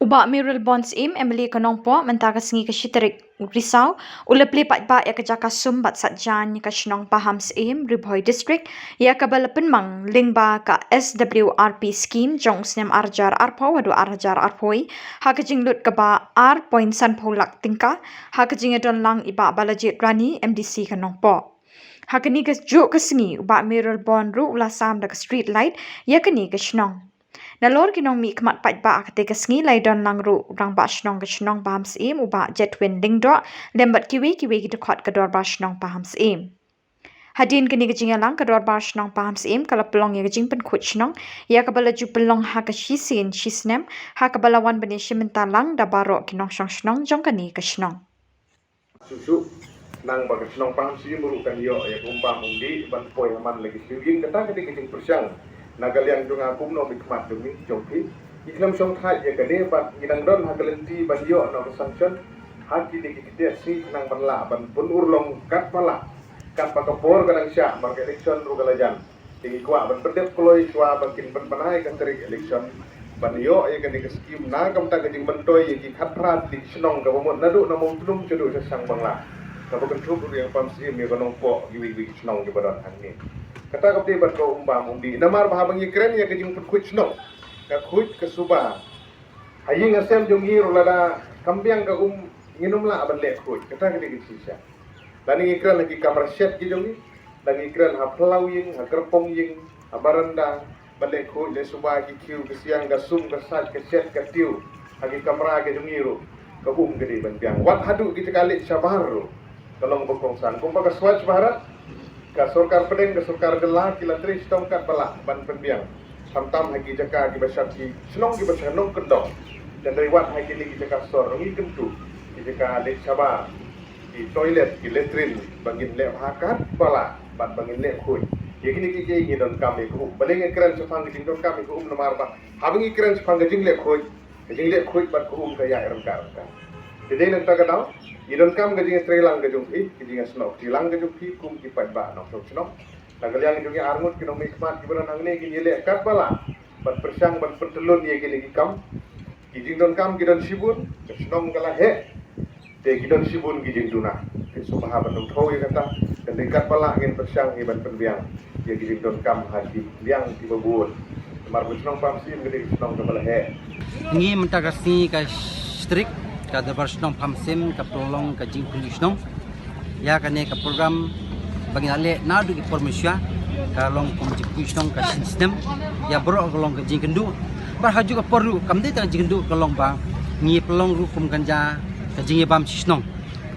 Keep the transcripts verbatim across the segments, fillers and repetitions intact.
U Bah Mayralborn Syiem, M L A ka Nongpoh, mynta ka sngi ka shi tarik Risaw, u la plie paidbah ïa ka jaka sum bad sait jaiñ ka shnong Pahamsyiem, Ri Bhoi District, ïa kaba la pynmang lyngba ka S W R P scheme jong u snem ar hajar arphew haduh ar hajar arphew, ha ka jinglut kaba ar point sanphew lak tyngka, ha ka jingïadon lang i Bah Balajied Rani, M D C ka Nongpoh. Ha kane kajuh ka sngi, u Bah Mayralborn ruh u la sam da ka street light ïa kane ka shnong. Nalor ki nongmihkhmat paidbah ha katei ka sngi la ïadon lang ruh u Rangbah Shnong ka shnong Pahamsyiem, u Bah Jedwin Lyngdoh, lem bad kiwei kiwei ki dkhot ka Dorbar Shnong Pahamsyiem. Hadien kane ka jingïalang, ka Dorbar Shnong Pahamsyiem ka la pynlong ïa ka jingpynkhuid shnong, ïa kaba la ju pynlong ha ka shisien shisnem, ha kaba la wan ban ïashim bynta lang da baroh ki nongshong shnong jong kane ka shnong. Shuh shuh, nang ba ka shnong Pahamsyiem ruh kan ïoh ïa ka um bam um dih ban poi ha man la ki siew ïing, kata ka dei ka jingpyrshang na ka liang jong nga kum u nongmihkhmat jong ngi, jong phi. Ngi khlem shongthait ïa kane bad ngi dang don ha ka lynti ban ïoh noh ka sanction ha kine ki ktieh sngi khnang ban lah ban pynurlong katba lah, katba ka por ka dang shah, namar ka election ruh ka la jan. Te ngi kwah ban pyndep kloi shuwa ba kin pynbna ïa ka tarik election ban ïoh ïa kane ka skim na ka bynta ka jingmyntoi ïa ki khatphra tylli ki shnong kaba mut naduh na Mawtnum shaduh sha Shangbangla, kaba kynthup ruh ïa ka Pahamsyiem, ïa ka Nongpoh, kiwei kiwei ki shnong kiba don hangne. Kata ka dei bad ka um bam um dih, namar ba haba ngi kren ïa ka jingpynkhuid shnong, ka khuid ka suba ha ïing ha sem jong ngi ruh lada kam biang ka um, ngin ym lah ban leh khuid. Kata ka dei ka jingshisha. Lane ngi kren ha ki kamra shet ki jong ngi, lane ngi kren ha phyllaw ïing, ha kyrpong ïing, ha baranda, ban leh khuid leh suba, ki khiew ki siang, ka sum ka sait, ka shet ka tiew, ha ki kamra ki jong ngi ruh ka um ka dei ban biang. Wat haduh ki jaka leit shabar ruh ka long ba kongsan. Kumba ka Swachh Bharat, ka sorkar pdeng, ka sorkar jylla ki la trei shitom katba lah ban pynbiang, khamtam ha ki jaka kiba sha ki shnong kiba sha nongkyndong. Hynrei wat ha kine ki jaka sor ruh ngi kyntu ki jaka leit shabar, ki toilet, ki latrine, ba ngin leh bha katba lah bad ba ngin leh khuid. Ïa kine kiei kiei ngi donkam ïa ka um. Balei ngi kren shaphang ka jingdonkam ïa ka um? Namar ba haba ngi kren shaphang ka jingleh khuid, ka jingleh khuid bad ka um ka ïaid ryngkat ryngkat. Te dei na kata ka daw ngi donkam ka jingïatreilang ka jong phi, ka jingïasnoh ktilang ka jong phi kum ki paidbah nongshong shnong. Na ka liang jong ngi arngut ki nongmihkhmat kiba don hangne, ngin ïaleh katba lah ban pyrshang ban pyntyllun ïa kine ki kam. Ki jingdonkam ki don shibun, ka shnong ka la heh. Te ki don shibun ki jingduna. Phin sngewbha ban ym thew ïa kata. Hynrei katba lah ngin pyrshang hi ban pynbiang ïa ki jingdonkam ha ki liang kiba bun. Namar ba shnong Pahamsyiem ka dei ka shnong kaba la heh. Ngi mynta ka sngi ka shi tarik, ka Dorbar Shnong Pahamsyiem ka pynlong ka jingpynkhuid shnong ïa kane ka program ba ngi la leh naduh ki por mynshuwa. Ka long kum jingpynkhuid shnong ka shisnem, ïa baroh ka long ka jingkynduh. Bad ha kajuh ka por ruh kam dei tang jingkynduh, ka long ba ngi pynlong ruh kum kan jia ka jingïabam shisnong,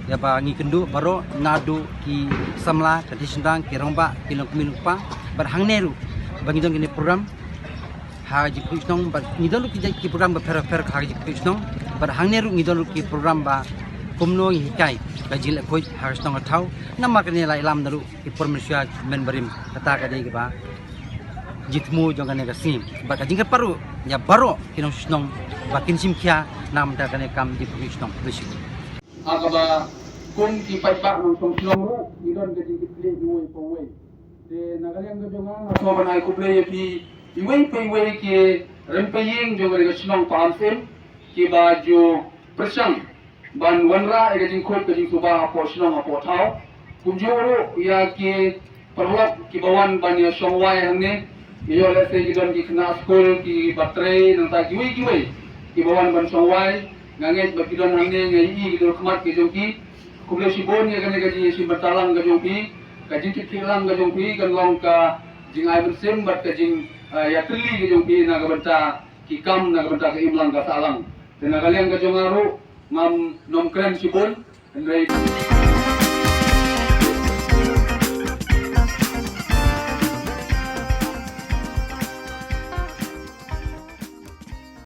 ïa ba ngi kynduh baroh naduh ki samla, ka dei shynrang, ki rangbah, ki longkmie longkpa. Bad hangne ruh ba ngi don kine program ha ka jingpynkhuid shnong, bad ngi don ruh ki jait ki program bapher bapher ha ka jingpynkhuid shnong. Bad hangne ruh ngi don ruh ki program ba kumno ngi hikai ka jingleh khuid ha ka shnong ka thaw. Namar kane la ïalam naduh ki por mynshuwa mynbarim. Kata ka dei kaba jingthmu jong kane ka sngi. Bad ka jingkyrpad ruh ïa baroh ki nongshong shnong ba kin shim khia na ka bynta kane ka kam jingpynkhuid shnong. Khublei shibun. Ha kaba kum ki paidbah nongshong shnong ruh ngi don ka jingkitkhlieh iwei pa iwei. Te na ka liang ka jong nga, nga sngewbha ban ai khublei ïa phi iwei pa iwei ki rympei ïing jong ka shnong Pahamsyiem, kiba ju pyrshang ban wanrah ïa ka jingkhuid ka jingsuba hapoh shnong hapoh thaw. Kumjuh ruh ïa ki paralok kiba wan ban ïa shongwai hangne. Ïoh lehse ki don ki khynnah skul kiba trei, nangta kiwei kiwei kiba wan ban shongwai. Nga ngeit ba ki don hangne, nga ïohi ki dkhmat ki jong ki. Khublei shibun ïa kane ka jingïashim bynta lang ka jong phi. Ka jingkitkhlieh lang ka jong phi kan long ka jingai mynsiem bad ka jing, eh, ïatylli ka jong phi na ka bynta ki kam, na ka bynta ka imlang ka sahlang. Te na ka liang ka jong nga ruh ngam nym kren shibun, hynrei